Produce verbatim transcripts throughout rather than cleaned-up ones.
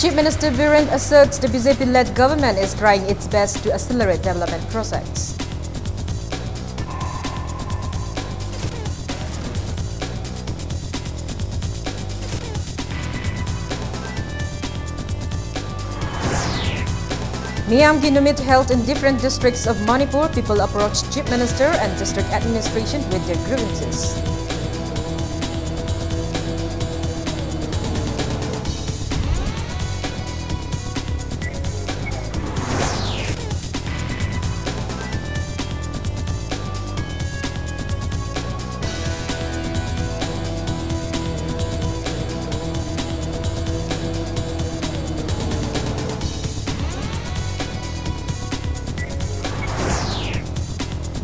Chief Minister Biren asserts the B J P-led government is trying its best to accelerate development projects. Miyamgi Numit held in different districts of Manipur, people approached Chief Minister and district administration with their grievances.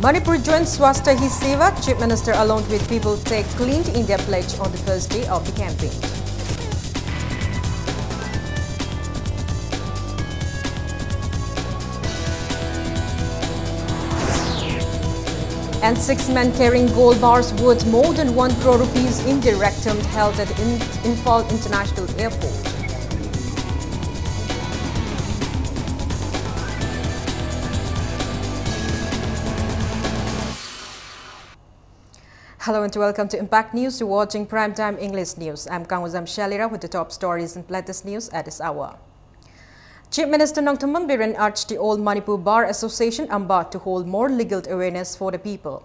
Manipur joins Swasthya Hi Seva, Chief Minister along with people take Clean India pledge on the first day of the campaign. And six men carrying gold bars worth more than one crore rupees in their rectum held at In- Imphal International Airport. Hello and welcome to Impact News. You're watching Primetime English News. I'm Kangwazam Shalira with the top stories and latest news at this hour. Chief Minister Nongthombam Biren urged the All Manipur Bar Association, AMBA, to hold more legal awareness for the people.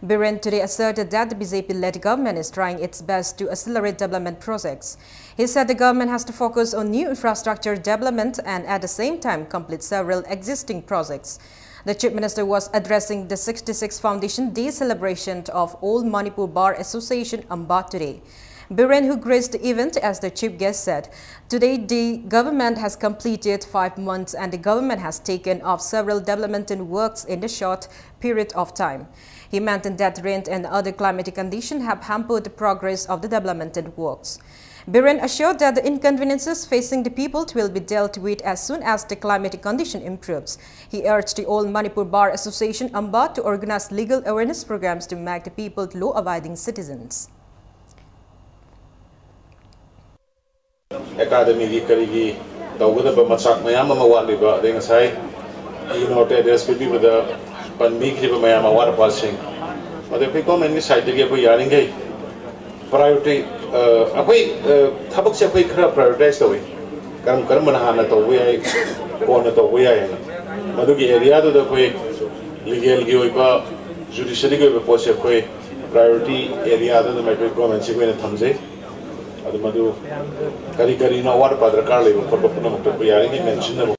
Biren today asserted that the B J P-led government is trying its best to accelerate development projects. He said the government has to focus on new infrastructure development and at the same time complete several existing projects. The Chief Minister was addressing the sixty-sixth Foundation Day celebration of All Manipur Bar Association, AMBA, today. Biren, who graced the event as the chief guest, said, "Today the government has completed five months and the government has taken off several development works in the short period of time." He mentioned that rain and other climatic conditions have hampered the progress of the development works. Biren assured that the inconveniences facing the people will be dealt with as soon as the climatic condition improves. He urged the All Manipur Bar Association, AMBA, to organize legal awareness programs to make the people law-abiding citizens. ꯑꯦꯀꯥꯗꯃꯤꯒꯤ ꯀꯔꯤꯒꯤ ꯇꯧꯒꯗꯕ ꯃꯆꯥꯛ ꯃꯌꯥꯝ ꯑꯃ ꯋꯥꯠꯂꯤꯕ, ꯑꯗꯩ ꯉꯁꯥꯏ ꯏꯅꯣꯠꯇ address ꯄꯤꯕꯤꯕꯗ ꯄꯟꯕꯤꯈ꯭ꯔꯤꯕ ꯃꯌꯥꯝ ꯑꯋꯥꯠ ꯑꯄꯥꯁꯤꯡ, ꯑꯗꯩ ꯑꯩꯈꯣꯏ ꯒꯣꯔꯃꯦꯟꯒꯤ ꯁꯥꯏꯠꯇꯒꯤ ꯑꯩꯈꯣꯏ ꯌꯥꯔꯤꯈꯩ ꯄ꯭ꯔꯥꯏꯌꯣꯔꯤꯇꯤ, ꯑꯩꯈꯣꯏ ꯊꯕꯛꯁꯦ ꯑꯩꯈꯣꯏ ꯈꯔ ꯄ꯭ꯔꯥꯏꯌꯣꯔꯤꯇꯥꯏꯁ ꯇꯧꯏ꯫ ꯀꯔꯝ ꯀꯔꯝꯕꯅ ꯍꯥꯟꯅ ꯇꯧꯕ ꯌꯥꯏ, ꯀꯣꯟꯅ ꯇꯧꯕ ꯌꯥꯏ ꯍꯥꯏꯅ꯫ ꯃꯗꯨꯒꯤ ꯑꯦꯔꯤꯌꯥꯗꯨꯗ ꯑꯩꯈꯣꯏ ꯂꯤꯒꯦꯜꯒꯤ ꯑꯣꯏꯕ, ꯖꯨꯗꯤꯁꯔꯤꯒꯤ ꯑꯣꯏꯕ ꯄꯣꯠꯁꯦ ꯑꯩꯈꯣꯏ ꯄ꯭ꯔꯥꯏꯌꯣꯔꯤꯇꯤ ꯑꯦꯔꯤꯌꯥꯗ ꯑꯗꯨꯝ ꯑꯩꯈꯣꯏ ꯒꯣꯔꯃꯦꯟꯁꯤꯒꯤ ꯑꯣꯏꯅ ꯊꯝꯖꯩ꯫ ꯑꯗꯨ ꯃꯗꯨ ꯀꯔꯤ ꯀꯔꯤꯅꯣ ꯑꯋꯥꯠ ꯑꯄꯥ ꯗꯔꯀꯥꯔ ꯂꯩꯕ ꯈꯣꯠꯄ ꯄꯨꯝꯅꯃꯛꯇ ꯑꯩꯈꯣꯏ ꯌꯥꯔꯤꯉꯩ ꯃꯦꯟꯁꯤꯟꯅꯕ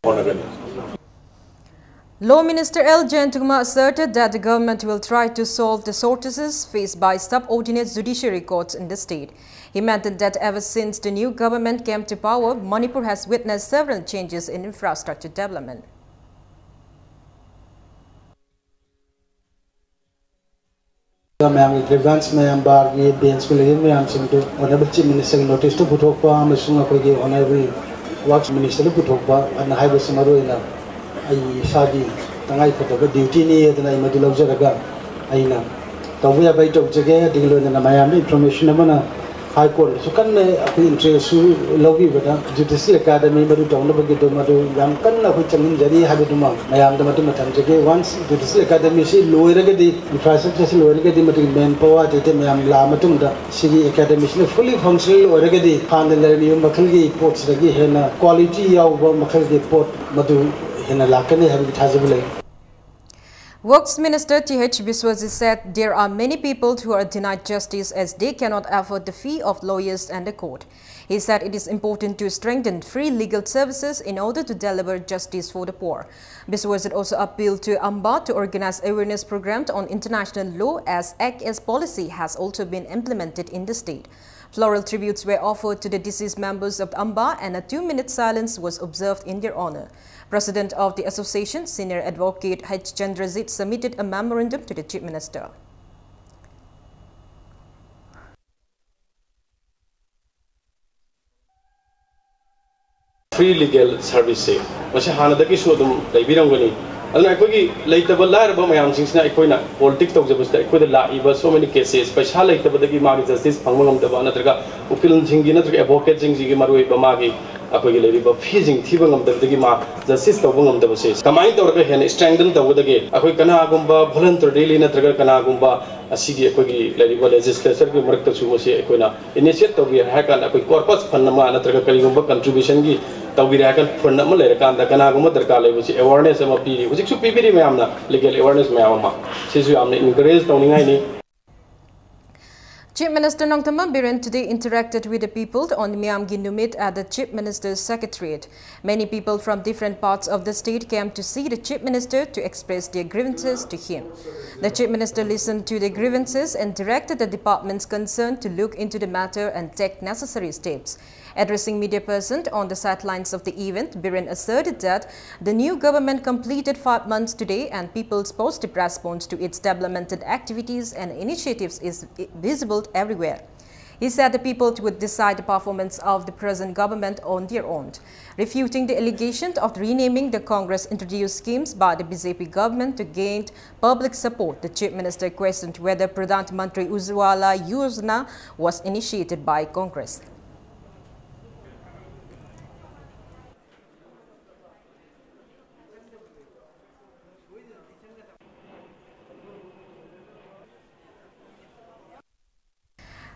ꯍꯣꯠꯅꯒꯅꯤ꯫ Law Minister L Jayantkumar asserted that the government will try to solve the shortages faced by subordinate judiciary courts in the state. He maintained that ever since the new government came to power, Manipur has witnessed several changes in infrastructure development. ꯃꯌꯥꯝꯒꯤ ꯒ꯭ꯔꯤꯚꯥꯟꯁ ꯃꯌꯥꯝ, ꯕꯥꯔꯒꯤ ꯕꯦꯟꯁꯀꯤ ꯂꯩꯔꯤꯕ ꯃꯌꯥꯝꯁꯤꯡꯗꯨ honourable chief ꯃꯤꯅꯤꯁꯇꯔꯒꯤ ꯅꯣꯇꯤꯁꯇ ꯄꯨꯊꯣꯛꯄ ꯑꯃꯁꯨꯡ ꯑꯩꯈꯣꯏꯒꯤ honourable ꯋꯥꯔꯛꯁ ꯃꯤꯅꯤꯁꯇꯔꯗ ꯄꯨꯊꯣꯛꯄ ꯑꯗꯨꯅ ꯍꯥꯏꯕꯁꯤ ꯃꯔꯨ ꯑꯣꯏꯅ ꯑꯩ ꯏꯁꯥꯒꯤ ꯇꯉꯥꯏ ꯐꯗꯕ ꯗ꯭ꯌꯨꯇꯤꯅꯤ ꯑꯗꯨꯅ ꯑꯩ ꯃꯗꯨ ꯂꯧꯖꯔꯒ ꯑꯩꯅ ꯇꯧꯕ ꯌꯥꯕ ꯑꯩ ꯇꯧꯖꯒꯦ꯫ ꯑꯗꯨꯒꯤ ꯂꯣꯏꯅꯅ ꯃꯌꯥꯝꯗ ꯏꯟꯐꯣꯔꯃꯦꯁꯟ ꯑꯃꯅ ꯍꯥꯏ ꯀꯣꯔꯠꯅꯁꯨ ꯀꯟꯅ ꯑꯩꯈꯣꯏ ꯏꯟꯇꯔꯦꯁꯁꯨ ꯂꯧꯕꯤꯕꯗ ꯖꯨꯗꯤꯁꯤꯌꯦꯜ ꯑꯦꯀꯥꯗꯃꯤ ꯃꯗꯨ ꯇꯧꯅꯕꯒꯤꯗꯣ ꯃꯗꯨ ꯌꯥꯝ ꯀꯟꯅ ꯑꯩꯈꯣꯏ ꯆꯪꯁꯤꯟꯖꯔꯤ ꯍꯥꯏꯕꯗꯨꯃ ꯃꯌꯥꯝꯗ ꯃꯗꯨꯃ ꯊꯝꯖꯒꯦ꯫ ꯋꯥꯟꯁ ꯖꯨꯗꯤꯁꯤꯌꯦꯜ ꯑꯦꯀꯥꯗꯃꯤꯁꯤ ꯂꯣꯏꯔꯒꯗꯤ, ꯏꯟꯐ꯭ꯔꯥꯁ꯭ꯇ꯭ꯔꯛꯆꯔꯁꯤ ꯂꯣꯏꯔꯒꯗꯤ ꯃꯗꯨꯒꯤ ꯃꯦꯟ ꯄꯋꯥꯔ ꯑꯇꯩ ꯑꯇꯩ ꯃꯌꯥꯝ ꯂꯥꯛꯑ ꯃꯇꯨꯡꯗ ꯁꯤꯒꯤ ꯑꯦꯀꯥꯗꯃꯤꯁꯤꯅ ꯐꯨꯜꯂꯤ ꯐꯪꯁꯅꯦꯜ ꯑꯣꯏꯔꯒꯗꯤ ꯍꯥꯟꯅ ꯂꯩꯔꯝꯃꯤꯕ ꯃꯈꯜꯒꯤ ꯄꯣꯠꯁꯤꯗꯒꯤ ꯍꯦꯟꯅ ꯀ꯭ꯋꯥꯂꯤꯇꯤ ꯌꯥꯎꯕ ꯃꯈꯜꯒꯤ ꯄꯣꯠ ꯃꯗꯨ ꯍꯦꯟꯅ ꯂꯥꯛꯀꯅꯤ ꯍꯥꯏꯕꯒꯤ ꯊꯥꯖꯕ ꯂꯩ꯫ Works Minister Th Biswajit said there are many people who are denied justice as they cannot afford the fee of lawyers and the court. He said it is important to strengthen free legal services in order to deliver justice for the poor. Biswajit also appealed to AMBA to organize awareness program on international law as Act as policy has also been implemented in the state. Floral tributes were offered to the deceased members of AMBA and a two-minute silence was observed in their honor. President of the association, Senior Advocate H Chandrajit, submitted a memorandum to the Chief Minister. Free legal service ꯁꯦ ꯃꯁꯤ ꯍꯥꯟꯅꯗꯒꯤꯁꯨ ꯑꯗꯨꯝ ꯂꯩꯕꯤꯔꯝꯒꯅꯤ꯫ ꯑꯗꯨꯅ ꯑꯩꯈꯣꯏꯒꯤ ꯂꯩꯇꯕ ꯂꯥꯏꯔꯕ ꯃꯌꯥꯝꯁꯤꯡꯁꯤꯅ ꯑꯩꯈꯣꯏꯅ politics ꯇꯧꯖꯕꯁꯤꯗ ꯑꯩꯈꯣꯏꯗ ꯂꯥꯛꯏꯕ so many cases, ꯄꯩꯁꯥ ꯂꯩꯇꯕꯗꯒꯤ ꯃꯥꯒꯤ ꯖꯁꯇꯤꯁ ꯐꯪꯕ ꯉꯝꯗꯕ, ꯅꯠꯇ꯭ꯔꯒ ꯎꯀꯤꯜꯁꯤꯡꯒꯤ ꯅꯠꯇ꯭ꯔꯒ ꯑꯦꯗꯚꯣꯀꯦꯠꯁꯤꯡꯁꯤꯒꯤ ꯃꯔꯨꯑꯣꯏꯕ ꯃꯥꯒꯤ ꯑꯩꯈꯣꯏꯒꯤ ꯂꯩꯔꯤꯕ ꯐꯤꯁꯤꯡ ꯊꯤꯕ ꯉꯝꯗꯕꯗꯒꯤ ꯃꯥ ꯖꯁꯇꯤꯁ ꯇꯧꯕ ꯉꯝꯗꯕꯁꯦ ꯀꯃꯥꯏꯅ ꯇꯧꯔꯒ ꯍꯦꯟꯅ ꯏꯁꯇ꯭ꯔꯦꯡꯊꯟ ꯇꯧꯒꯗꯒꯦ? ꯑꯩꯈꯣꯏ ꯀꯅꯥꯒꯨꯝꯕ ꯚꯣꯂꯟꯇꯔꯤꯂꯤ ꯅꯠꯇ꯭ꯔꯒ ꯀꯅꯥꯒꯨꯝꯕ ꯑꯁꯤꯒꯤ ꯑꯩꯈꯣꯏꯒꯤ ꯂꯩꯔꯤꯕ ꯂꯦꯖꯤꯁꯂꯦꯆꯔꯒꯤ ꯃꯔꯛꯇꯁꯨ ꯃꯁꯤ ꯑꯩꯈꯣꯏꯅ ꯏꯅꯤꯁꯤꯌꯦꯠ ꯇꯧꯕꯤꯔꯦ ꯍꯥꯏꯔ ꯀꯥꯟꯗ, ꯑꯩꯈꯣꯏ ꯀꯣꯔꯄꯁ ꯐꯟ ꯑꯃ ꯅꯠꯇ꯭ꯔꯒ ꯀꯔꯤꯒꯨꯝꯕ ꯀꯟꯇ꯭ꯔꯤꯕ꯭ꯌꯨꯁꯟꯒꯤ ꯇꯧꯕꯤꯔꯦ ꯍꯥꯏꯔ ꯀꯥꯟꯗ, ꯐꯟ ꯑꯃ ꯂꯩꯔꯀꯥꯟꯗ ꯀꯅꯥꯒꯨꯝꯕ ꯗꯔꯀꯥꯔ ꯂꯩꯕꯁꯤ ꯑꯦꯋꯥꯔꯅꯦꯁ ꯑꯃ ꯄꯤꯔꯤ, ꯍꯧꯖꯤꯛꯁꯨ ꯄꯤꯕꯤꯔꯤ ꯃꯌꯥꯝꯅ, ꯂꯤꯒꯦꯜ ꯑꯦꯋꯥꯔꯅꯦꯁ ꯃꯌꯥꯝ ꯑꯃ꯫ ꯁꯤꯁꯨ ꯌꯥꯝꯅ encourage ꯇꯧꯅꯤꯡꯉꯥꯏꯅꯤ꯫ Chief Minister Nongthymmam Biren today interacted with the people on Miyamgi Numit at the Chief Minister's Secretariat. Many people from different parts of the state came to see the Chief Minister to express their grievances to him. The Chief Minister listened to their grievances and directed the departments concerned to look into the matter and take necessary steps. Addressing media persons on the sidelines of the event, Biren asserted that the new government completed five months today and people's positive response to its developmental activities and initiatives is visible everywhere. He said the people would decide the performance of the present government on their own. Refuting the allegation of renaming the Congress-introduced schemes by the B J P government to gain public support, the Chief Minister questioned whether Pradhan Mantri Ujjwala Yojana was initiated by Congress.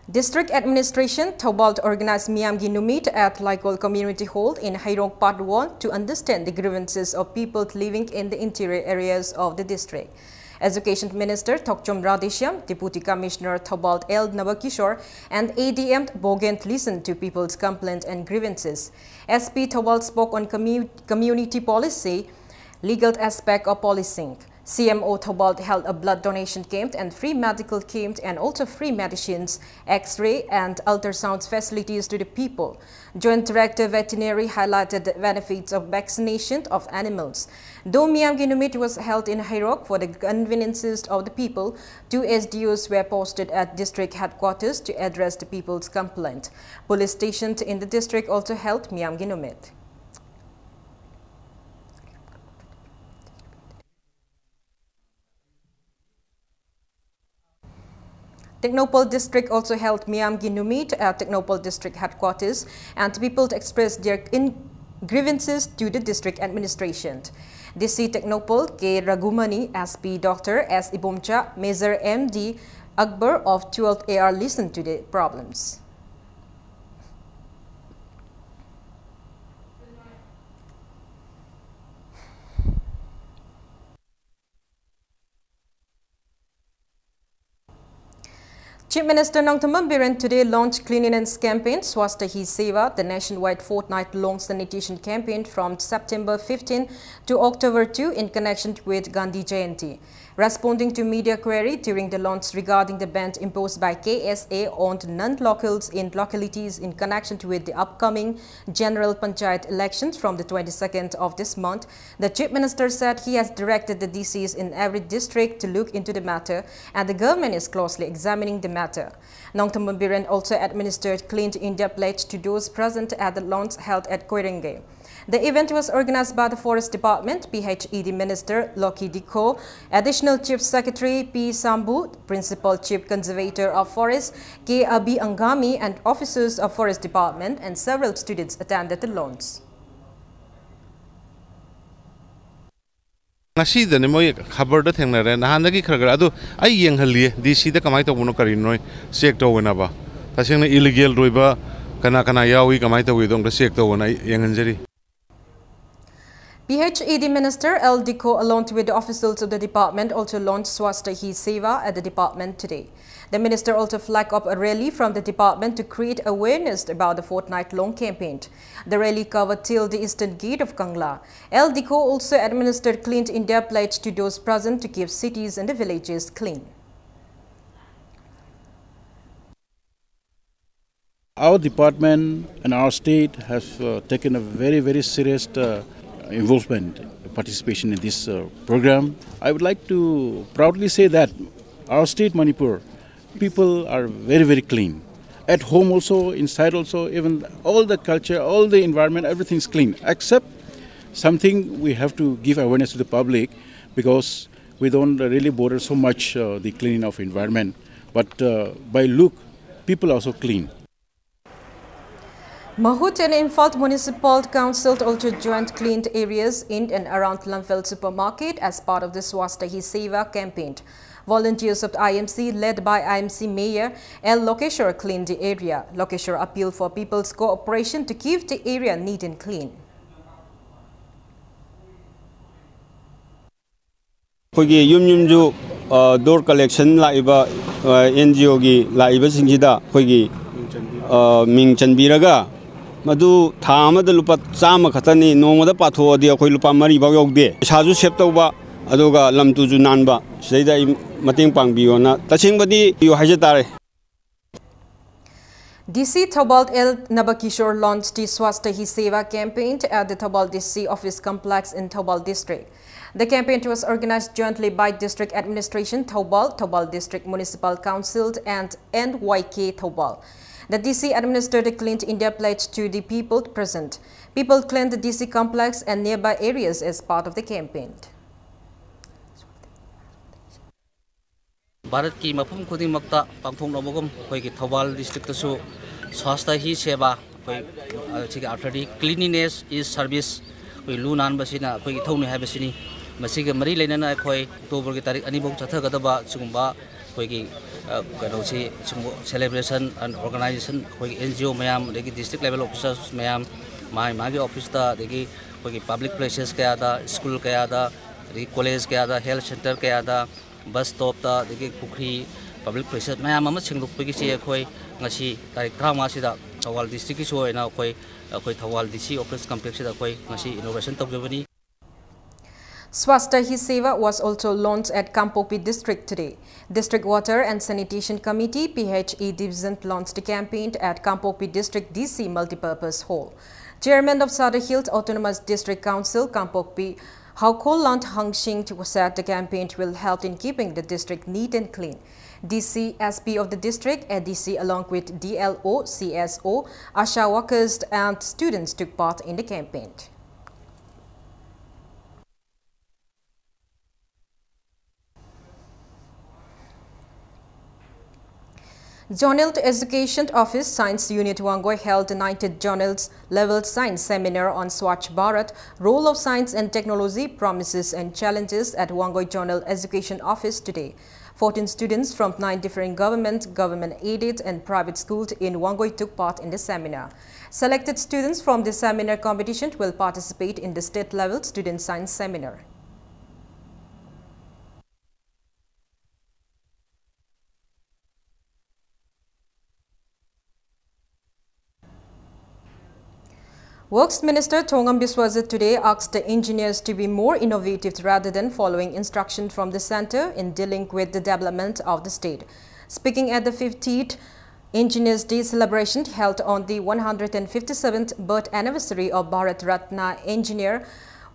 District Administration, Thoubal organized Miyamgi Numit at Laikol Community Hall in Heirok Part one to understand the grievances of people living in the interior areas of the district. Education Minister Thokchom Radheshyam, Deputy Commissioner Thoubal L Nabakishore, and A D M Bogent listened to people's complaints and grievances. S P Thoubal spoke on commu-, community policy, legal aspect of policing. C M O Thoubal held a blood donation camp and free medical camp and also free medicines, X-ray and ultrasound facilities to the people. Joint Director Veterinary highlighted the benefits of vaccination of animals. Though Miyamgi Numit was held in Heirok for the conveniences of the people, two S D Os were posted at district headquarters to address the people's complaint. Police stationed in the district also held Miyamgi Numit. Tengnoupal district also held Miyamgi Numit at Tengnoupal district headquarters, and people expressed their in grievances to the district administration. D C Tengnoupal K Raghumani, S P Doctor S Ibomcha, Major M D Akbar of twelfth A R listened to the problems. Chief Minister Nongthombam Biren today launched cleanliness campaign Swasthya Hi Seva, the nationwide fortnight-long sanitation campaign from September fifteen to October two in connection with Gandhi Jayanti. Responding to media query during the launch regarding the ban imposed by K S A on non-locals in localities in connection with the upcoming General Panchayat elections from the twenty-second of this month, the Chief Minister said he has directed the D Cs in every district to look into the matter and the government is closely examining the matter. Nongthombam Biren also administered Clean India Pledge to those present at the launch held at Koirenge. The event was organized by the Forest Department. P H E D Minister Loki Dikho, Additional Chief Secretary P Sambu, Principal Chief Conservator of Forest K Abi Angami, and officers of Forest Department and several students attended the launch. ꯉꯁꯤꯗꯅꯦ ꯃꯣꯏ ꯈꯕꯔꯗ ꯊꯦꯡꯅꯔꯦ꯫ ꯅꯍꯥꯟꯗꯒꯤ ꯈꯔ ꯈꯔ ꯑꯗꯨ ꯑꯩ ꯌꯦꯡꯍꯜꯂꯤꯌꯦ, ꯗꯤ ꯁꯤꯗ ꯀꯃꯥꯏꯅ ꯇꯧꯕꯅꯣ ꯀꯔꯤꯅꯣ ꯆꯦꯛ ꯇꯧꯒꯅꯕ꯫ ꯇꯁꯦꯡꯅ ꯏꯂꯤꯒꯦꯜ ꯑꯣꯏꯕ ꯀꯅꯥ ꯀꯅꯥ ꯌꯥꯎꯏ, ꯀꯃꯥꯏꯅ ꯇꯧꯏꯗꯣ ꯑꯝꯇ ꯆꯦꯛ ꯇꯧꯒꯅ ꯑꯩ ꯌꯦꯡꯍꯟꯖꯔꯤ꯫ P H E D Minister L Dikho, along with the officials of the department, also launched Swasthya Hi Seva at the department today. The minister also flagged up a rally from the department to create awareness about the fortnight-long campaign. The rally covered till the eastern gate of Kangla. L Dikho also administered Clean India Pledge to those present to keep cities and the villages clean. Our department and our state have uh, taken a very, very serious uh, involvement, participation in this uh, program. I would like to proudly say that our state, Manipur, people are very, very clean. At home also, inside also, even all the culture, all the environment, everything is clean. Except something we have to give awareness to the public, because we don't really bother so much uh, the cleaning of environment. But uh, by look, people are so clean. Mahut and Imphal Municipal Council also joined cleaned areas in and around Lamphel Supermarket as part of the Swachhata Hi Seva campaign. Volunteers of the I M C, led by I M C Mayor L Lokeshwar, cleaned the area. Lokeshwar appealed for people's cooperation to keep the area neat and clean. ꯑꯩꯈꯣꯏꯒꯤ ꯌꯨꯝ ꯌꯨꯝꯁꯨ door collection ꯂꯥꯛꯏꯕ and G ꯑꯣꯒꯤ ꯂꯥꯛꯏꯕꯁꯤꯡꯁꯤꯗ ꯑꯩꯈꯣꯏꯒꯤ ꯃꯤꯡ ꯆꯟꯕꯤꯔꯒ, ꯃꯗꯨ ꯊꯥ ꯑꯃꯗ ꯂꯨꯄꯥ ꯆꯥꯝꯃ ꯈꯛꯇꯅꯤ, ꯅꯣꯡꯃꯗ ꯄꯥꯊꯣꯛꯑꯗꯤ ꯑꯩꯈꯣꯏ ꯂꯨꯄꯥ ꯃꯔꯤ ꯐꯥꯎ ꯌꯧꯗꯦ꯫ ꯄꯩꯁꯥꯁꯨ ꯁꯦꯞ ꯇꯧꯕ, ꯑꯗꯨꯒ ꯂꯝ ꯇꯨꯁꯨ ꯅꯥꯟꯕ꯫ ꯁꯤꯗꯩꯗ ꯑꯩ ꯃꯇꯦꯡ ꯄꯥꯡꯕꯤꯌꯣꯅ ꯇꯁꯦꯡꯕꯗꯤ ꯍꯥꯏꯖ ꯇꯥꯔꯦ꯫ D C Thoubal L Nabakishore launched the Swachhata Hi Seva campaign at the Thoubal D C office complex in Thoubal district. The campaign was organized jointly by District Administration Thoubal, Thoubal District Municipal Council and N Y K Thoubal. The D C administered a Clean India pledge to the people present. People cleaned the D C complex and nearby areas as part of the campaign. ꯚꯥꯔꯠꯀꯤ ꯃꯐꯝ ꯈꯨꯗꯤꯡꯃꯛꯇ ꯄꯥꯡꯊꯣꯛꯅꯕꯒꯨꯝ ꯑꯩꯈꯣꯏꯒꯤ ꯊꯧꯕꯥꯜ ꯗꯤꯁꯇ꯭ꯔꯤꯛꯇꯁꯨ ꯁ꯭ꯋꯥꯁꯊ ꯍꯤ ꯁꯦꯕꯥ, ꯑꯩꯈꯣꯏ ꯁꯤꯒꯤ ꯑꯥꯔꯊꯗꯤ cleanliness is service, ꯑꯩꯈꯣꯏ ꯂꯨ ꯅꯥꯟꯕꯁꯤꯅ ꯑꯩꯈꯣꯏ ꯏꯊꯧꯅꯤ ꯍꯥꯏꯕꯁꯤꯅꯤ꯫ ꯃꯁꯤꯒ ꯃꯔꯤ ꯂꯩꯅꯅ ꯑꯩꯈꯣꯏ ꯑꯣꯛꯇꯣꯕꯔꯒꯤ ꯇꯥꯔꯤꯛ ꯑꯅꯤꯐꯥꯎ ꯆꯠꯊꯒꯗꯕ ꯁꯤꯒꯨꯝꯕ ꯑꯩꯈꯣꯏꯒꯤ ꯀꯩꯅꯣꯁꯤ, ꯁꯤꯒꯨꯝꯕ celebration and organization, ꯑꯩꯈꯣꯏꯒꯤ N G O ꯃꯌꯥꯝ, ꯑꯗꯒꯤ district level officers ꯃꯌꯥꯝ, ꯃꯥꯒꯤ ꯃꯥꯒꯤ ꯑꯣꯐꯤꯁꯇ, ꯑꯗꯒꯤ ꯑꯩꯈꯣꯏꯒꯤ public places ꯀꯌꯥꯗ, ꯁ꯭ꯀꯨꯜ ꯀꯌꯥꯗ, ꯑꯗꯒꯤ ꯀꯣꯂꯦꯖ ꯀꯌꯥꯗ, health centre ꯀꯌꯥꯗ, ꯕꯁ ꯁ꯭ꯇꯣꯞꯇ, ꯑꯗꯒꯤ ꯄꯨꯈ꯭ꯔꯤ, public places ꯃꯌꯥꯝ ꯑꯃ ꯁꯦꯡꯗꯣꯛꯄꯒꯤꯁꯤ ꯑꯩꯈꯣꯏ ꯉꯁꯤ ꯇꯥꯔꯤꯛ ꯇꯔꯥꯃꯉꯥꯁꯤꯗ ꯊꯧꯕꯥꯜ ꯗꯤꯁꯇ꯭ꯔꯤꯛꯀꯤꯁꯨ ꯑꯣꯏꯅ ꯑꯩꯈꯣꯏ, ꯑꯩꯈꯣꯏ ꯊꯧꯕꯥꯜ D C office complexꯁꯤꯗ ꯑꯩꯈꯣꯏ ꯉꯁꯤ inauguration ꯇꯧꯖꯕꯅꯤ꯫ Swachhata Hi Seva was also launched at Kangpokpi district today. District Water and Sanitation Committee, P H E division, launched the campaign at Kangpokpi District D C Multipurpose Hall. Chairman of Sadar Hills Autonomous District Council, Kangpokpi, Haokoland Hangsing said the campaign will help in keeping the district neat and clean. D C, S P of the district, A D C, along with D L O, C S O, ASHA workers and students took part in the campaign. Zonal Education Office Science Unit Wangoi held the nineteenth Zonal Level Science Seminar on Swachh Bharat, Role of Science and Technology, Promises and Challenges at Wangoi Zonal Education Office today. Fourteen students from nine different government, government-aided and private schools in Wangoi took part in the seminar. Selected students from the seminar competition will participate in the state-level student science seminar. Works Minister Thongam Biswajit today asked the engineers to be more innovative rather than following instruction from the center in dealing with the development of the state. Speaking at the fiftieth Engineers Day celebration held on the one hundred fifty-seventh birth anniversary of Bharat Ratna engineer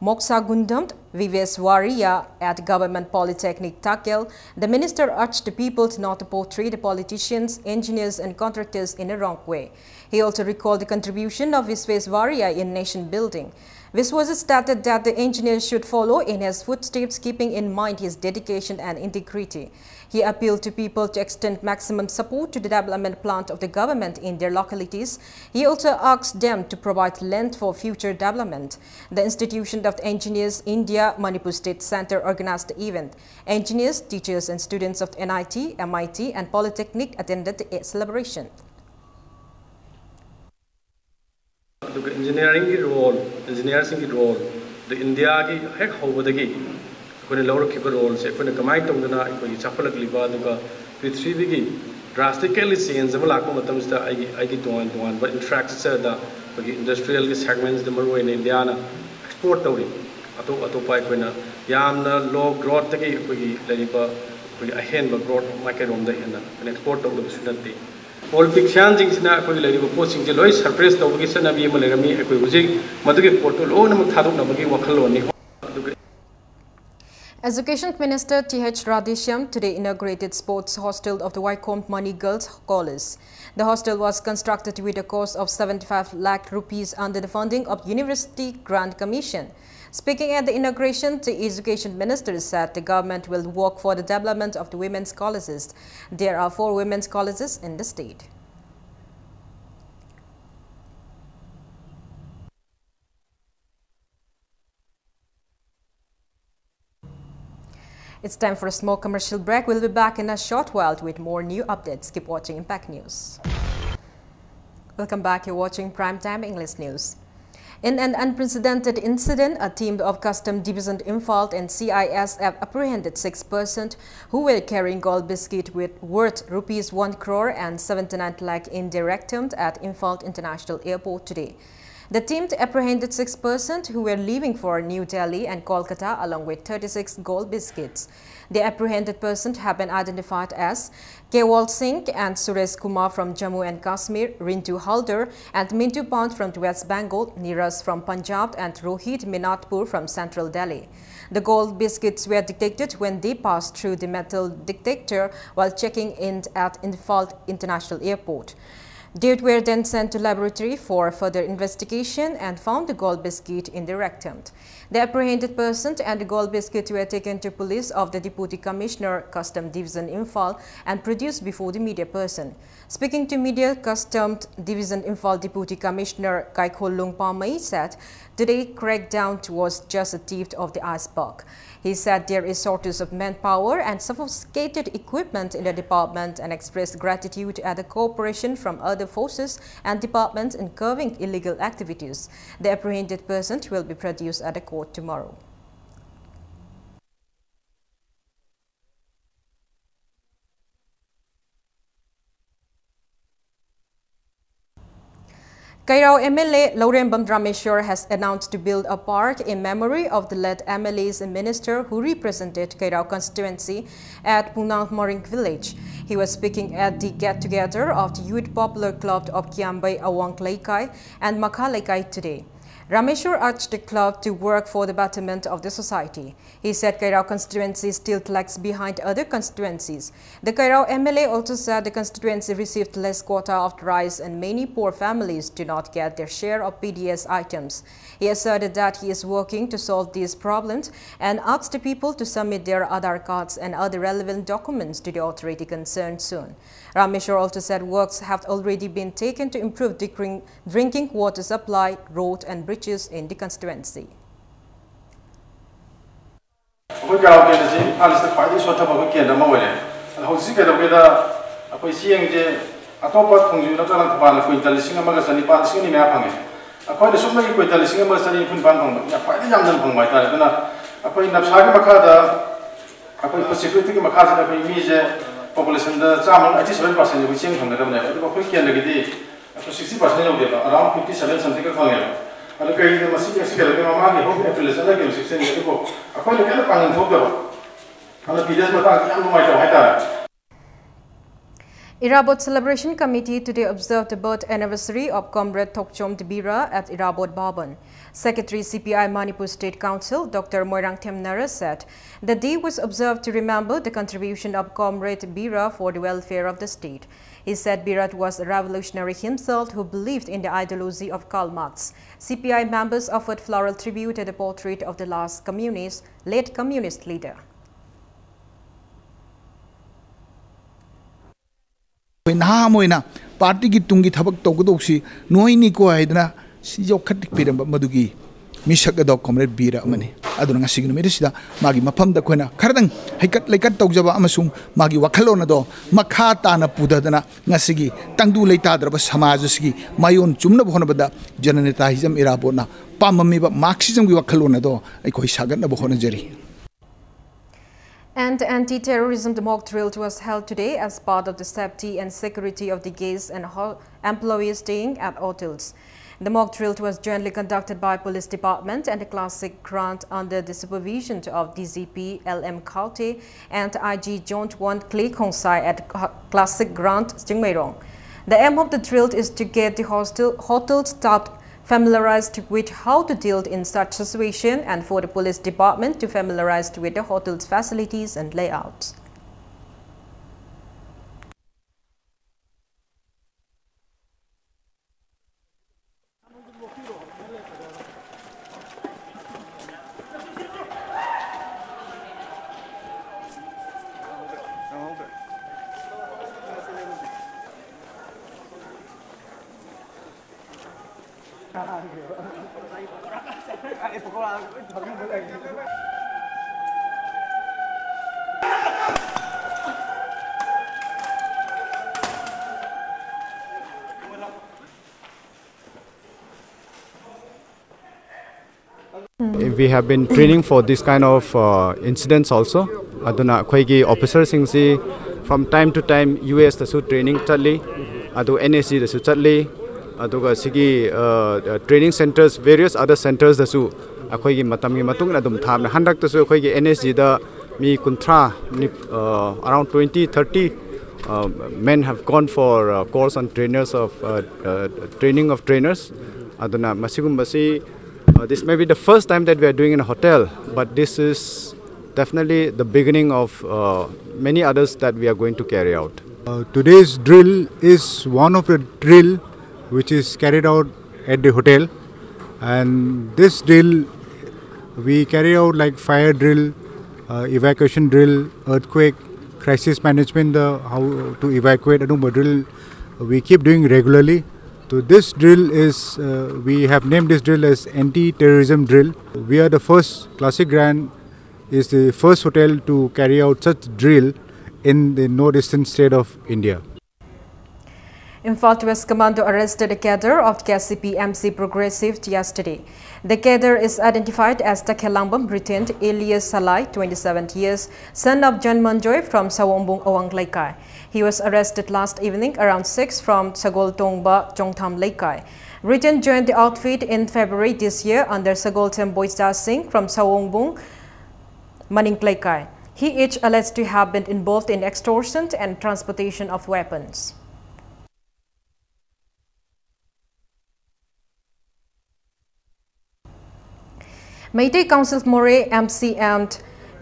Moksha Gundam Viveswariya at Government Polytechnic Takel, the minister urged the people not to portray the politicians, engineers and contractors in a wrong way. He also recalled the contribution of Visveswariya in nation building. Viswajit stated that the engineers should follow in his footsteps, keeping in mind his dedication and integrity. He appealed to people to extend maximum support to the development plan of the government in their localities. He also asked them to provide land for future development. The Institution of Engineers India Manipur State Center organized the event. Engineers, teachers and students of N I T, M I T and Polytechnic attended the celebration. ꯑꯗꯨꯒ ꯏꯟꯖꯤꯅꯤꯌꯥꯔꯤꯡꯒꯤ role, ꯏꯟꯖꯤꯅꯤꯌꯥꯔꯁꯤꯡꯒꯤ role, ꯑꯗꯨ ꯏꯟꯗꯤꯌꯥꯒꯤ ꯍꯦꯛ ꯍꯧꯕꯗꯒꯤ ꯑꯩꯈꯣꯏꯅ ꯂꯧꯔꯛꯈꯤꯕ ꯔꯣꯜꯁꯦ ꯑꯩꯈꯣꯏꯅ ꯀꯃꯥꯏꯅ ꯇꯧꯗꯅ ꯑꯩꯈꯣꯏꯒꯤ ꯆꯥꯎꯈꯠꯂꯛꯂꯤꯕ, ꯑꯗꯨꯒ ꯄ꯭ꯔꯤꯊꯤꯕꯤꯒꯤ drastically change ꯑꯃ ꯂꯥꯛꯄ ꯃꯇꯝꯁꯤꯗ ꯑꯩꯒꯤ, ꯑꯩꯒꯤ ꯇꯣꯉꯥꯟ ꯇꯣꯉꯥꯟꯕ ꯏꯟꯐ꯭ꯔꯥꯁ꯭ꯇ꯭ꯔꯛꯆꯔꯗ ꯑꯩꯈꯣꯏꯒꯤ ꯏꯟꯗꯁꯇ꯭ꯔꯤꯌꯦꯜꯒꯤ ꯁꯦꯒꯃꯦꯟꯁꯤꯗ ꯃꯔꯨꯑꯣꯏꯅ ꯏꯟꯗꯤꯌꯥꯅ ꯑꯦꯛꯁꯄꯣꯔꯠ ꯇꯧꯔꯤ꯫ ꯑꯇꯣꯞ ꯑꯇꯣꯞꯄ ꯑꯩꯈꯣꯏꯅ ꯌꯥꯝꯅ ꯂꯣ ꯒ꯭ꯔꯣꯠꯇꯒꯤ ꯑꯩꯈꯣꯏꯒꯤ ꯂꯩꯔꯤꯕ ꯑꯩꯈꯣꯏꯒꯤ ꯑꯍꯦꯟꯕ ꯒ꯭ꯔꯣꯠ ꯃꯥꯏꯀꯩꯔꯣꯝꯗ ꯍꯦꯟꯅ ꯑꯩꯈꯣꯏꯅ ꯑꯦꯛꯁꯄꯣꯔꯠ ꯇꯧꯗꯕꯁꯨ ꯅꯠꯇꯦ꯫ ꯄꯣꯂꯤꯇꯤꯛꯁꯤꯌꯥꯟꯁꯤꯡꯁꯤꯅ ꯑꯩꯈꯣꯏꯒꯤ ꯂꯩꯔꯤꯕ ꯄꯣꯠꯁꯤꯡꯁꯦ ꯂꯣꯏ ꯁꯔꯄ꯭ꯔꯦꯁ ꯇꯧꯕꯒꯤ ꯆꯠꯅꯕꯤ ꯑꯃ ꯂꯩꯔꯝꯃꯤ꯫ ꯑꯩꯈꯣꯏ ꯍꯧꯖꯤꯛ ꯃꯗꯨꯒꯤ ꯄꯣꯠꯇꯨ ꯂꯣꯏꯅꯃꯛ ꯊꯥꯗꯣꯛꯅꯕꯒꯤ ꯋꯥꯈꯜꯂꯣꯟꯅꯤ꯫ ꯑꯗꯨꯒ Education Minister Th Radheshyam today inaugurated sports hostel of the Vaikom Mani Girls College. The hostel was constructed with a cost of seventy-five lakh rupees under the funding of University Grant Commission. Speaking at the inauguration, the education minister said the government will work for the development of the women's colleges. There are four women's colleges in the state. It's time for a small commercial break. We'll be back in a short while with more new updates. Keep watching Impact News. Welcome back. You're watching Prime Time English News. In an unprecedented incident, a team of Custom Division Imphal and C I S F apprehended six persons who were carrying gold biscuit with worth rupees one crore and seventy-nine lakh in Direkthamd at Imphal International Airport today. The team apprehended six persons who were leaving for New Delhi and Kolkata along with thirty-six gold biscuits. The apprehended persons have been identified as Kewal Singh and Suresh Kumar from Jammu and Kashmir, Rintu Halder and Mintu Pant from West Bengal, Neeraj from Punjab and Rohit Minatpur from Central Delhi. The gold biscuits were detected when they passed through the metal detector while checking in at Imphal International Airport. They were then sent to laboratory for further investigation and found the gold biscuit in the rectum. The apprehended person and the gold biscuit were taken to police of the Deputy Commissioner, Custom Division Imphal, and produced before the media person. Speaking to media, Custom Division Imphal Deputy Commissioner Kaikholung Pamei said today crackdown was just a tip of the iceberg. He said there is shortage of manpower and sophisticated equipment in the department and expressed gratitude at the cooperation from other forces and departments in curbing illegal activities. The apprehended person will be produced at the court tomorrow. Kairao M L A Laurembam Rameshwar has announced to build a park in memory of the late M L As and minister who represented Kairao constituency at Punang Maring village. He was speaking at the get-together of the Youth Popular Club of Kiambai Awang Leikai and Makha Leikai today. Rameshwar urged the club to work for the betterment of the society. He said Kairao constituency still lags behind other constituencies. The Kairao M L A also said the constituency received less quota of rice and many poor families do not get their share of P D S items. He asserted that he is working to solve these problems and asked the people to submit their Aadhaar cards and other relevant documents to the authority concerned soon. Rameshwar also said works have already been taken to improve the drinking water supply, road and bridges in the constituency. ꯑꯩꯈꯣꯏ ꯀꯩꯔꯥꯎ ꯀꯦꯟꯗ꯭ꯔꯁꯤ Imphal east ꯈ꯭ꯋꯥꯏꯗꯒꯤ ꯁꯣꯠꯊꯕ ꯑꯩꯈꯣꯏ ꯀꯦꯟꯗ꯭ꯔ ꯑꯃ ꯑꯣꯏꯔꯦ꯫ ꯑꯗꯣ ꯍꯧꯖꯤꯛ ꯀꯩꯗꯧꯒꯦꯗ, ꯑꯩꯈꯣꯏ ꯆꯦꯡꯁꯦ ꯑꯇꯣꯞꯄ ꯊꯣꯡꯖꯨ ꯅꯠꯇ꯭ꯔꯒ ꯊꯧꯕꯥꯜꯅ ꯀ꯭ꯋꯤꯟꯇꯜ ꯂꯤꯁꯤꯡ ꯑꯃꯒ ꯆꯅꯤꯄꯥꯟ, ꯂꯤꯁꯤꯡ ꯑꯅꯤ ꯃꯌꯥ ꯐꯪꯉꯦ꯫ ꯑꯩꯈꯣꯏꯅ ꯁꯨꯞꯅꯒꯤ ꯀ꯭ꯋꯤꯟꯇꯜ ꯂꯤꯁꯤꯡ ꯑꯃꯒ ꯆꯅꯤ ꯅꯤꯐꯨ ꯅꯤꯄꯥꯟ ꯐꯪꯕ, ꯌꯥꯝ ꯈ꯭ꯋꯥꯏꯗꯒꯤ ꯌꯥꯝꯅ ꯐꯪꯕ ꯍꯥꯏꯇꯥꯔꯦ꯫ ꯑꯗꯨꯅ ꯑꯩꯈꯣꯏ ꯅꯞꯁꯥꯒꯤ ꯃꯈꯥꯗ ꯑꯩꯈꯣꯏ ꯐꯨꯗ ꯁꯦꯀ꯭ꯌꯨꯔꯤꯇꯤꯒꯤ ꯃꯈꯥꯁꯤꯗ ꯑꯩꯈꯣꯏ ꯃꯤꯁꯦ ꯄꯣꯄꯨꯂꯦꯁꯟꯗ ꯆꯥꯝꯃ ꯑꯩꯠꯇꯤ ꯁꯚꯦꯟ ꯄꯥꯔꯁꯦꯟꯁꯦ ꯑꯩꯈꯣꯏ ꯆꯦꯡ ꯐꯪꯒꯗꯕꯅꯦꯕ꯫ ꯑꯗꯨꯕꯨ ꯑꯩꯈꯣꯏ ꯀꯦꯟꯗ꯭ꯔꯒꯤꯗꯤ ꯑꯩꯈꯣꯏ ꯁꯤꯛꯁꯇꯤ ꯄꯥꯔꯁꯦꯟ ꯌꯧꯗꯦꯕ, ꯑꯔꯥꯎꯟ ꯐꯤꯐꯇꯤ ꯁꯚꯦꯟ ꯁꯝꯊꯤꯡ ꯈꯛ ꯐꯪꯉꯦꯕ꯫ ꯑꯗꯨ ꯀꯩꯒꯤꯅꯣ ꯃꯁꯤꯒꯤ ꯑꯦꯛꯁꯄꯦꯜꯒꯤ ꯃꯃꯥꯡꯒꯤ ꯍꯣꯝ ꯑꯦꯄꯤꯜꯗ ꯆꯠꯅꯈꯤꯕ ꯁꯤꯛꯁꯇꯤꯟꯒꯤ ꯑꯗꯨꯕꯨ ꯑꯩꯈꯣꯏꯅ ꯀꯩꯝꯇ ꯄꯥꯡꯒꯜ ꯊꯣꯛꯇꯕ꯫ ꯑꯗꯨꯅ ꯄꯤ ꯗꯤ ꯑꯦꯁ ꯃꯇꯥꯡꯁꯤ ꯌꯥꯝ ꯅꯨꯡꯉꯥꯏꯇꯕ ꯍꯥꯏꯇꯥꯔꯦ꯫ Irabot Celebration Committee today observed the birth anniversary of Comrade Thokchom Bira at Irabot Bhavan. Secretary C P I Manipur State Council Doctor Moirangthem Naras said the day was observed to remember the contribution of Comrade Bira for the welfare of the state. He said Bira was a revolutionary himself who believed in the ideology of Karl Marx. C P I members offered floral tribute at the portrait of the last communist, late communist leader. ꯑꯩꯈꯣꯏ ꯅꯍꯥ ꯑꯃ ꯑꯣꯏꯅ ꯄꯥꯔꯇꯤꯒꯤ ꯇꯨꯡꯒꯤ ꯊꯕꯛ ꯇꯧꯒꯗꯧꯕꯁꯤ ꯅꯣꯏꯅꯤꯀꯣ ꯍꯥꯏꯗꯅ ꯁꯤ ꯌꯣꯛꯈꯠꯄꯤꯔꯝꯕ ꯃꯗꯨꯒꯤ ꯃꯤꯁꯛ ꯑꯗꯣ ꯀꯣꯝꯔꯦꯗ ꯕꯤꯔ ꯑꯃꯅꯤ꯫ ꯑꯗꯨꯅ ꯉꯁꯤꯒꯤ ꯅꯨꯃꯤꯠ ꯑꯁꯤꯗ ꯃꯥꯒꯤ ꯃꯐꯝꯗ ꯑꯩꯈꯣꯏꯅ ꯈꯔꯗꯪ ꯍꯩꯀꯠ ꯂꯩꯀꯠ ꯇꯧꯖꯕ ꯑꯃꯁꯨꯡ ꯃꯥꯒꯤ ꯋꯥꯈꯜꯂꯣꯟ ꯑꯗꯣ ꯃꯈꯥ ꯇꯥꯅ ꯄꯨꯊꯗꯅ ꯉꯁꯤꯒꯤ ꯇꯪꯗꯨ ꯂꯩꯇꯥꯗ꯭ꯔꯕ ꯁꯃꯥꯖ ꯑꯁꯤꯒꯤ ꯃꯥꯏꯑꯣꯟ ꯆꯨꯝꯅꯕ ꯍꯣꯠꯅꯕꯗ ꯖꯅꯅꯦꯇꯥ ꯍꯤꯖꯝ ꯏꯔꯥꯕꯣꯠꯅ ꯄꯥꯝꯂꯝꯃꯤꯕ ꯃꯥꯔꯛꯁꯤꯖꯝꯒꯤ ꯋꯥꯈꯜꯂꯣꯟ ꯑꯗꯣ ꯑꯩꯈꯣꯏ ꯁꯥꯒꯠꯅꯕ ꯍꯣꯠꯅꯖꯔꯤ꯫ And anti-terrorism mock drill was held today as part of the safety and security of the guests and employees staying at hotels. The mock drill was jointly conducted by Police Department and the Classic Grant under the supervision of D G P L M Khaute and I G Joint one Clay Khongsai at Classic Grant Chingmeirong. The aim of the drill is to get the hostel, hotel staff familiarized with how to deal in such situation and for the police department to familiarized with the hotel's facilities and layouts. We have been training for this kind of uh, incidents also. ꯑꯗꯨꯅ ꯑꯩꯈꯣꯏꯒꯤ officerꯁꯤꯡꯁꯤ from time to time U S ꯇꯁꯨ training ꯆꯠꯂꯤ, ꯑꯗꯨ N S G ꯗꯁꯨ ꯆꯠꯂꯤ, ꯑꯗꯨꯒ ꯁꯤꯒꯤ training centres, various other centresꯇꯁꯨ ꯑꯩꯈꯣꯏꯒꯤ ꯃꯇꯝꯒꯤ ꯃꯇꯨꯡ ꯏꯟꯅ ꯑꯗꯨꯝ ꯊꯥꯕꯅꯦ꯫ ꯍꯟꯗꯛꯇꯁꯨ ꯑꯩꯈꯣꯏꯒꯤ N S G ꯗ ꯃꯤ ꯀꯨꯟꯊ꯭ꯔꯥ, around twenty thirty men have gone for course on trainers of training of trainers. ꯑꯗꯨꯅ ꯃꯁꯤꯒꯨꯝꯕꯁꯤ, this may be the first time that we are doing in a hotel, but this is definitely the beginning of many others that we are going to carry out. Today's drill is one of the drill which is carried out at the hotel, and this drill we carry out like fire drill, uh, evacuation drill, earthquake, crisis management, the how to evacuate, ꯑꯗꯨꯒꯨꯝꯕ drill we keep doing regularly. So this drill is, uh, we have named this drill as anti-terrorism drill. We are the first, Classic Grand is the first hotel to carry out such drill in the northeastern state of India. Imphal West Commando arrested a cadre of K C P M C Progressive yesterday. The cadre is identified as Takhelambam, retained alias Salai, twenty-seven years, son of John Manjoy from Sawongbung Awang Leikai. He was arrested last evening around six from Sagol Tongba, Chongtham Leikai. Retained joined the outfit in February this year under Sagol Temboy Singh from Sawongbung, Maning Leikai. He is alleged to have been involved in extortion and transportation of weapons. Meitei Council Moreh, M C M,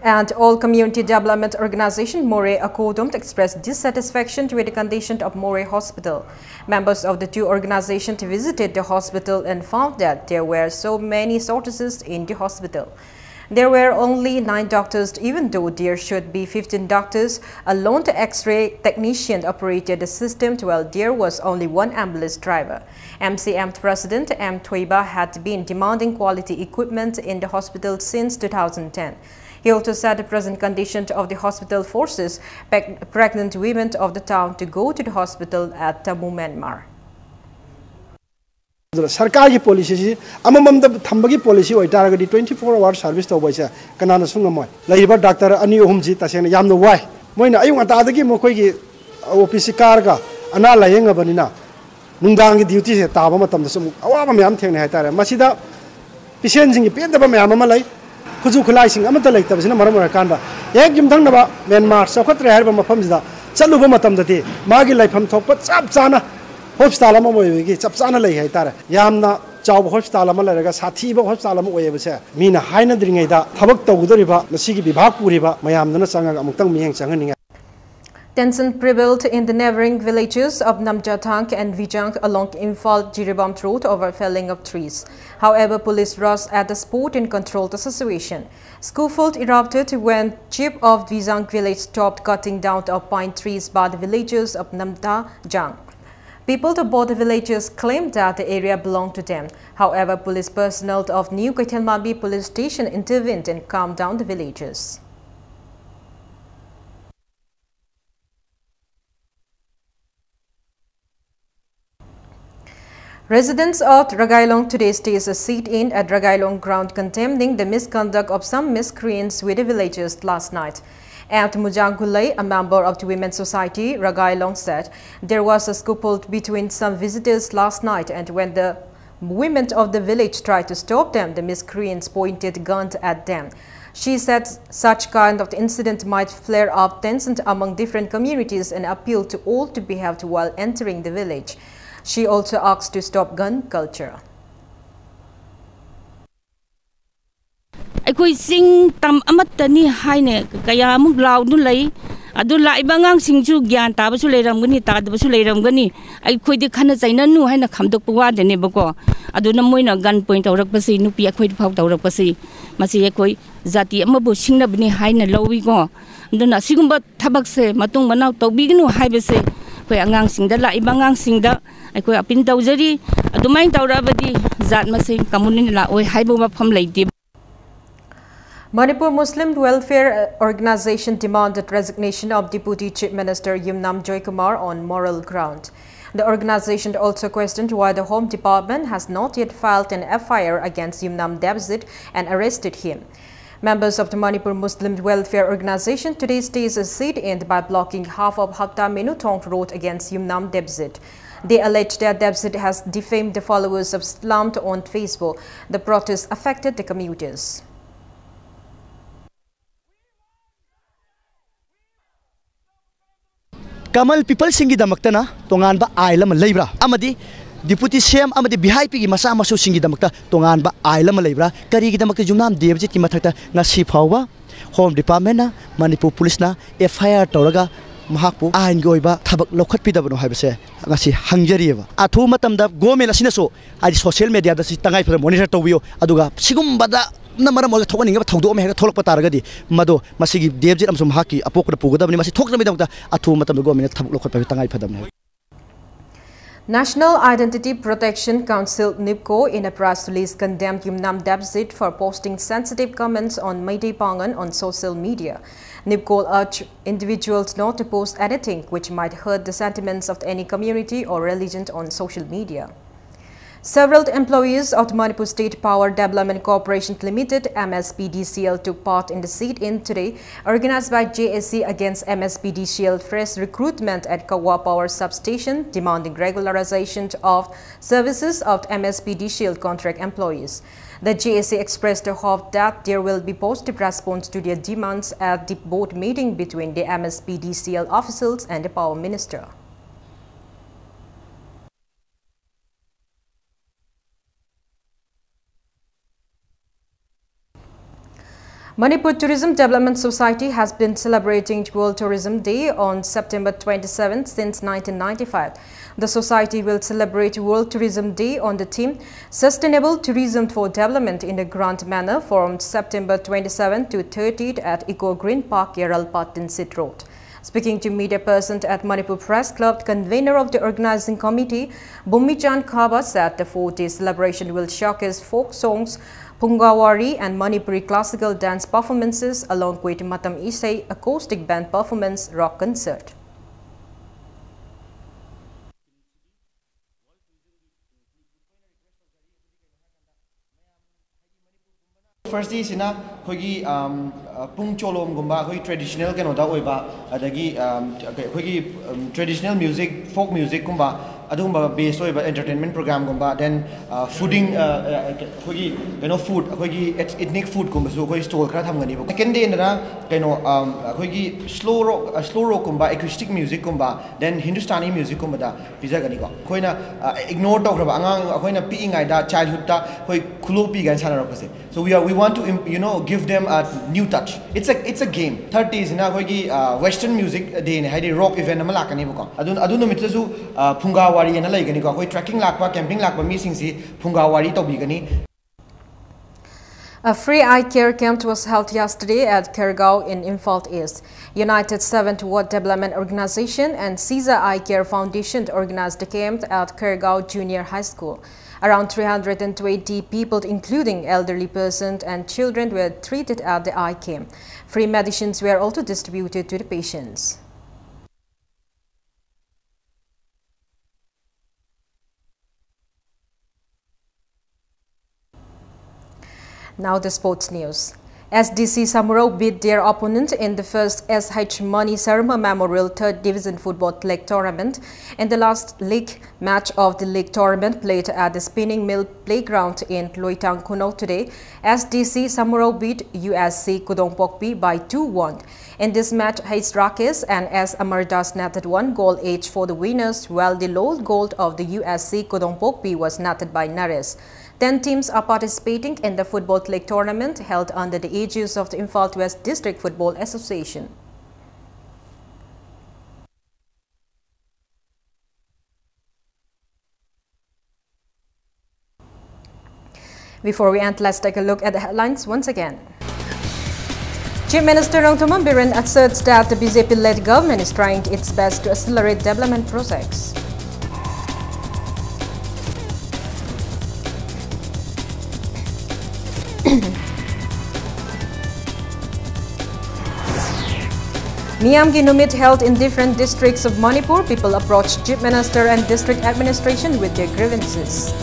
and All Community Development Organization Moreh Akodum expressed dissatisfaction with the condition of Moreh Hospital. Members of the two organizations visited the hospital and found that there were so many shortages in the hospital. There were only nine doctors, even though there should be fifteen doctors. A lone X-ray technician operated the system while there was only one ambulance driver. M C M President M Thoiba had been demanding quality equipment in the hospital since two thousand ten. He also said the present condition of the hospital forces peg- pregnant women of the town to go to the hospital at Tamu, Myanmar. ꯑꯗꯨꯅ ꯁꯔꯀꯥꯔꯒꯤ ꯄꯣꯂꯤꯁꯤꯁꯤ ꯑꯃꯃꯝꯗ ꯊꯝꯕꯒꯤ policy ꯑꯣꯏꯇꯥꯔꯒꯗꯤ twenty four hour service ꯇꯧꯕ ꯍꯥꯏꯁꯦ ꯀꯅꯥꯅꯁꯨ ꯉꯝꯃꯣꯏ꯫ ꯂꯩꯔꯤꯕ doctor ꯑꯅꯤ ꯑꯍꯨꯝꯁꯤ ꯇꯁꯦꯡꯅ ꯌꯥꯝꯅ ꯋꯥꯏ꯫ ꯃꯣꯏꯅ ꯑꯌꯨꯛ ꯉꯟꯇꯥꯗꯒꯤ ꯃꯈꯣꯏꯒꯤ ꯑꯣ ꯄꯤ ꯁꯤ ꯀꯥꯔꯒ ꯑꯅꯥ ꯂꯥꯌꯦꯡꯉꯕꯅꯤꯅ ꯅꯨꯡꯗꯥꯡꯒꯤ ꯗ꯭ꯌꯨꯇꯤꯁꯦ ꯇꯥꯕ ꯃꯇꯝꯗꯁꯨ ꯑꯃꯨꯛ ꯑꯋꯥꯕ ꯃꯌꯥꯝ ꯊꯦꯡꯅꯩ ꯍꯥꯏꯇꯥꯔꯦ꯫ ꯃꯁꯤꯗ ꯄꯦꯁꯦꯟꯁꯤꯡꯒꯤ ꯄꯦꯟꯗꯕ ꯃꯌꯥꯝ ꯑꯃ ꯂꯩ꯫ ꯈꯨꯠꯁꯨ ꯈꯨꯠꯂꯥꯏꯁꯤꯡ ꯑꯃꯠꯇ ꯂꯩꯇꯕꯁꯤꯅ ꯃꯔꯝ ꯑꯣꯏꯔꯀꯥꯟꯗ ꯍꯦꯛ ꯌꯨꯝꯊꯪꯅꯕ ꯃ꯭ꯌꯥꯟꯃꯥꯔ ꯆꯥꯎꯈꯠꯇ꯭ꯔꯦ ꯍꯥꯏꯔꯤꯕ ꯃꯐꯝꯁꯤꯗ ꯆꯠꯂꯨꯕ ꯃꯇꯝꯗꯗꯤ ꯃꯥꯒꯤ ꯂꯩꯐꯝ ꯊꯣꯛꯄ ꯆꯞ ꯆꯥꯅ ꯍꯣꯁꯄꯤꯇꯥꯜ ꯑꯃ ꯑꯣꯏꯕꯒꯤ ꯆꯞ ꯆꯥꯅ ꯂꯩ ꯍꯥꯏꯇꯥꯔꯦ꯫ ꯌꯥꯝꯅ ꯆꯥꯎꯕ ꯍꯣꯁꯄꯤꯇꯥꯜ ꯑꯃ ꯂꯩꯔꯒ ꯁꯥꯊꯤꯕ ꯍꯣꯁꯄꯤꯇꯥꯜ ꯑꯃ ꯑꯣꯏꯕꯁꯦ ꯃꯤꯅ ꯍꯥꯏꯅꯗ꯭ꯔꯤꯉꯩꯗ ꯊꯕꯛ ꯇꯧꯒꯗꯧꯔꯤꯕ ꯃꯁꯤꯒꯤ ꯕꯤꯚꯥꯒ ꯄꯨꯔꯤꯕ ꯃꯌꯥꯝꯗꯨꯅ ꯆꯪꯉꯒ ꯑꯃꯨꯛꯇꯪ ꯃꯤꯠꯌꯦꯡ ꯆꯪꯍꯟꯅꯤꯡꯉꯥꯏ꯫ Tension prevailed in the neighboring villages of Namjatang and Vijang along Imphal Jiribam road over felling of trees. However, police rushed at the spot and controlled the situation. Scuffle erupted when chief of Vijang village stopped cutting down of pine trees by the villagers of Namjatang. People of both villages claimed that the area belonged to them. However, police personnel of New Keithelmanbi police station intervened and calmed down the villagers. Residents of Ragailong today staged a sit-in at Ragailong ground condemning the misconduct of some miscreants with the villagers last night. And Mujang Gulei, a member of the Women's Society Ragailong, said there was a scuffle between some visitors last night, and when the women of the village tried to stop them, the miscreants pointed guns at them. She said such kind of incident might flare up tension among different communities and appeal to all to behave while entering the village. She also asked to stop gun culture. ꯑꯩꯈꯣꯏ ꯆꯤꯡ ꯇꯝ ꯑꯃꯠꯇꯅꯤ ꯍꯥꯏꯅ ꯀꯌꯥꯃꯨꯛ ꯂꯥꯎꯗꯨꯅ ꯂꯩ꯫ ꯑꯗꯨ ꯂꯥꯛꯏꯕ ꯑꯉꯥꯡꯁꯤꯡꯁꯨ ꯒ꯭ꯌꯥꯟ ꯇꯥꯕꯁꯨ ꯂꯩꯔꯝꯒꯅꯤ, ꯇꯥꯗꯕꯁꯨ ꯂꯩꯔꯝꯒꯅꯤ꯫ ꯑꯩꯈꯣꯏꯗꯤ ꯈꯠꯅ ꯆꯩꯅꯅꯨ ꯍꯥꯏꯅ ꯈꯥꯝꯗꯣꯛꯄ ꯋꯥꯗꯅꯦꯕꯀꯣ꯫ ꯑꯗꯨꯅ ꯃꯣꯏꯅ gun point ꯇꯧꯔꯛꯄꯁꯤ, ꯅꯨꯄꯤ ꯑꯩꯈꯣꯏꯗ ꯐꯥꯎ ꯇꯧꯔꯛꯄꯁꯤ, ꯃꯁꯤ ꯑꯩꯈꯣꯏ ꯖꯥꯇꯤ ꯑꯃꯕꯨ ꯁꯤꯡꯅꯕꯅꯤ ꯍꯥꯏꯅ ꯂꯧꯏꯀꯣ꯫ ꯑꯗꯨꯅ ꯑꯁꯤꯒꯨꯝꯕ ꯊꯕꯛꯁꯦ ꯃꯇꯨꯡ ꯃꯅꯥꯎ ꯇꯧꯕꯤꯒꯅꯨ ꯍꯥꯏꯕꯁꯦ ꯑꯩꯈꯣꯏ ꯑꯉꯥꯡꯁꯤꯡꯗ, ꯂꯥꯛꯏꯕ ꯑꯉꯥꯡꯁꯤꯡꯗ ꯑꯩꯈꯣꯏ appeal ꯇꯧꯖꯔꯤ꯫ ꯑꯗꯨꯃꯥꯏꯅ ꯇꯧꯔꯛꯑꯕꯗꯤ ꯖꯥꯠ ꯃꯁꯤꯡ ꯀꯃꯨꯅꯦꯜ ꯂꯥꯛꯑꯣꯏ ꯍꯥꯏꯕ ꯋꯥꯐꯝ ꯂꯩꯇꯦ꯫ Manipur Muslim Welfare Organization demanded resignation of Deputy Chief Minister Yumnam Joykumar on moral ground. The organization also questioned why the Home Department has not yet filed an F I R against Yumnam Debjit and arrested him. Members of the Manipur Muslim Welfare Organization today staged a sit-in by blocking half of Hakta Menutong Road against Yumnam Debjit. They allege that Debjit has defamed the followers of Islam on Facebook. The protest affected the commuters. ꯀꯃꯜ ꯄꯤꯄꯜꯁꯤꯡꯒꯤꯗꯃꯛꯇꯅ ꯇꯣꯉꯥꯟꯕ ꯑꯥꯏꯟ ꯑꯃ ꯂꯩꯕ꯭ꯔꯥ? ꯑꯃꯗꯤ deputy ꯁꯤ M ꯑꯃꯗꯤ V ꯑꯥꯏ ꯄꯤꯒꯤ ꯃꯆꯥ ꯃꯁꯨꯁꯤꯡꯒꯤꯗꯃꯛꯇ ꯇꯣꯉꯥꯟꯕ ꯑꯥꯏꯟ ꯑꯃ ꯂꯩꯕ꯭ꯔꯥ? ꯀꯔꯤꯒꯤꯗꯃꯛꯇ ꯌꯨꯝꯅꯥꯝ ꯗꯦꯕꯖꯤꯠꯀꯤ ꯃꯊꯛꯇ ꯉꯁꯤ ꯐꯥꯎꯕ ꯍꯣꯝ ꯗꯤꯄꯥꯔꯠꯃꯦꯟꯅ, ꯃꯅꯤꯄꯨꯔ ꯄꯨꯂꯤꯁꯅ ꯑꯦꯐ ꯑꯥꯏ ꯑꯥꯔ ꯇꯧꯔꯒ ꯃꯍꯥꯛꯄꯨ ꯑꯥꯏꯟꯒꯤ ꯑꯣꯏꯕ ꯊꯕꯛ ꯂꯧꯈꯠꯄꯤꯗꯕꯅꯣ ꯍꯥꯏꯕꯁꯦ ꯉꯁꯤ ꯍꯪꯖꯔꯤꯑꯕ꯫ ꯑꯊꯨꯕ ꯃꯇꯝꯗ ꯒꯣꯔꯃꯦꯟ ꯑꯁꯤꯅꯁꯨ ꯍꯥꯏꯗꯤ ꯁꯣꯁꯤꯌꯦꯜ ꯃꯦꯗꯤꯌꯥꯗ ꯁꯤ ꯇꯉꯥꯏ ꯐꯗꯅ ꯃꯣꯅꯤꯇꯔ ꯇꯧꯕꯤꯌꯨ꯫ ꯑꯗꯨꯒ ꯁꯤꯒꯨꯝꯕꯗꯅ ꯃꯔꯝ ꯑꯣꯏꯔꯒ ꯊꯣꯛꯍꯟꯅꯤꯡꯉꯤꯕ ꯊꯧꯗꯣꯛ ꯑꯃ ꯍꯦꯛꯇ ꯊꯣꯛꯂꯛꯄ ꯇꯥꯔꯒꯗꯤ ꯃꯗꯨ ꯃꯁꯤꯒꯤ ꯗꯦꯕꯖꯤꯠ ꯑꯃꯁꯨꯡ ꯃꯍꯥꯛꯀꯤ ꯑꯄꯣꯛꯄꯗ ꯄꯨꯒꯗꯕꯅꯤ꯫ ꯃꯁꯤ ꯊꯣꯛꯇꯅꯕꯒꯤꯗꯃꯛꯇ ꯑꯊꯨꯕ ꯃꯇꯝꯗ ꯒꯣꯔꯃꯦꯟꯅ ꯊꯕꯛ ꯂꯧꯈꯠꯄ ꯍꯥꯏꯕ ꯇꯉꯥꯏ ꯐꯗꯕꯅꯤ꯫ National Identity Protection Council, NIPCO, in a press release condemned Yumnam Debjit for posting sensitive comments on Meitei Pangal on social media. NIPCO urged individuals not to post anything which might hurt the sentiments of any community or religion on social media. Several employees of the Manipur State Power Development Corporation Limited, M S P D C L, took part in the sit-in today organized by J A C against M S P D C L fresh recruitment at Kawa Power Substation, demanding regularization of services of M S P D C L contract employees. The J A C expressed the hope that there will be positive response to their demands at the board meeting between the M S P D C L officials and the Power Minister. Manipur Tourism Development Society has been celebrating World Tourism Day on September twenty-seventh since nineteen ninety-five. The society will celebrate World Tourism Day on the theme Sustainable Tourism for Development in a Grand Manner from September twenty-seventh to thirtieth at Eco Green Park, Yaralpa, Tinsit Road. Speaking to media person at Manipur Press Club, convener of the organizing committee, Bhumichan Khaba said the four-day celebration will showcase folk songs, Phungawari and Manipuri classical dance performances along with Matam Isei acoustic band performance rock concert. First day ꯁꯤꯅ ꯑꯩꯈꯣꯏꯒꯤ ꯄꯨꯡ ꯆꯣꯂꯣꯝꯒꯨꯝꯕ ꯑꯩꯈꯣꯏ traditional ꯀꯩꯅꯣꯗ ꯑꯣꯏꯕ, ꯑꯗꯒꯤ ꯑꯩꯈꯣꯏꯒꯤ traditional music, folk music ꯀꯨꯝꯕ ꯑꯗꯨꯒꯨꯝꯕ base ꯑꯣꯏꯕ entertainment program ꯒꯨꯝꯕ, then fooding, ꯑꯩꯈꯣꯏꯒꯤ ꯀꯩꯅꯣ food, ꯑꯩꯈꯣꯏꯒꯤ ethnic food ꯀꯨꯝꯕꯁꯨ ꯑꯩꯈꯣꯏ stall ꯈꯔ ꯊꯝꯒꯅꯤꯕ꯫ Second day ꯗꯅ ꯀꯩꯅꯣ ꯑꯩꯈꯣꯏꯒꯤ slow rock, slow rock ꯀꯨꯝꯕ, acoustic music ꯀꯨꯝꯕ, then Hindustani music ꯀꯨꯝꯕꯗ ꯄꯤꯖꯒꯅꯤꯀꯣ꯫ ꯑꯩꯈꯣꯏꯅ ignore ꯇꯧꯈ꯭ꯔꯕ ꯑꯉꯥꯡ, ꯑꯩꯈꯣꯏꯅ ꯄꯤꯛꯏꯉꯩꯗ childhood ꯇ ꯑꯩꯈꯣꯏ ꯈꯨꯂꯣꯛꯄꯤ ꯀꯥꯏꯅ ꯁꯥꯟꯅꯔꯛꯄꯁꯦ꯫ So we are, we want to, you know, give them a new touch. It's a, it's a game. Third day ꯁꯤꯅ ꯑꯩꯈꯣꯏꯒꯤ western music day ꯅꯦ, ꯍꯥꯏꯗꯤ rock event ꯑꯃ ꯂꯥꯛꯀꯅꯦꯕꯀꯣ꯫ ꯑꯗꯨ, ꯑꯗꯨ ꯅꯨꯃꯤꯠꯇꯁꯨ ꯐꯨꯡꯒꯥ ꯋꯥꯔꯤ ꯍꯥꯏꯅ ꯂꯩꯒꯅꯤꯀꯣ꯫ ꯑꯩꯈꯣꯏ trekking ꯂꯥꯛꯄ, camping ꯂꯥꯛꯄ ꯃꯤꯁꯤꯡꯁꯤ ꯐꯨꯡꯒꯥ ꯋꯥꯔꯤ ꯇꯧꯕꯤꯒꯅꯤ꯫ A free eye care camp was held yesterday at Khergaon in Imphal East. United Seventh Ward Development Organization and Caesar Eye Care Foundation organized the camp at Khergaon Junior High School. Around three hundred and twenty people, including elderly persons and children, were treated at the eye camp. Free medicines were also distributed to the patients. Now the sports news. S D C Samurao beat their opponent in the first S H Mani Sharma Memorial Third Division Football League Tournament in the last league match of the league tournament played at the Spinning Mill Playground in Loitang Khunok today. S D C Samurao beat U S C Kudongpokpi by two one. In this match, H Rakesh and S Amardas netted one goal each for the winners, while the lone goal of the U S C Kudongpokpi was netted by Naresh. Ten teams are participating in the Football Click tournament held under the aegis of the Imphal West District Football Association. Before we end, let's take a look at the headlines once again. Chief Minister Rongthumam Biren asserts that the B J P-led government is trying its best to accelerate development projects. Miyamgi Numit held in different districts of Manipur. People approached Chief Minister and district administration with their grievances.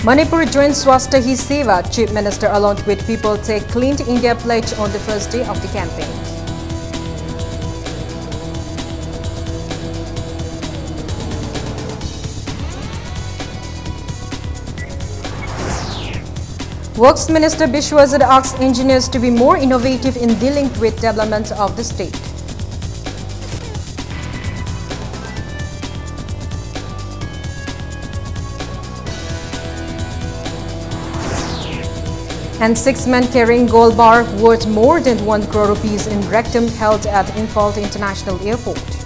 Manipur joins Swasthya Hi Seva. Chief Minister along with people take Clean India pledge on the first day of the campaign. Works Minister Biswajit asks engineers to be more innovative in dealing with development of the state. And six men carrying gold bar worth more than one crore rupees in rectum held at Imphal International Airport.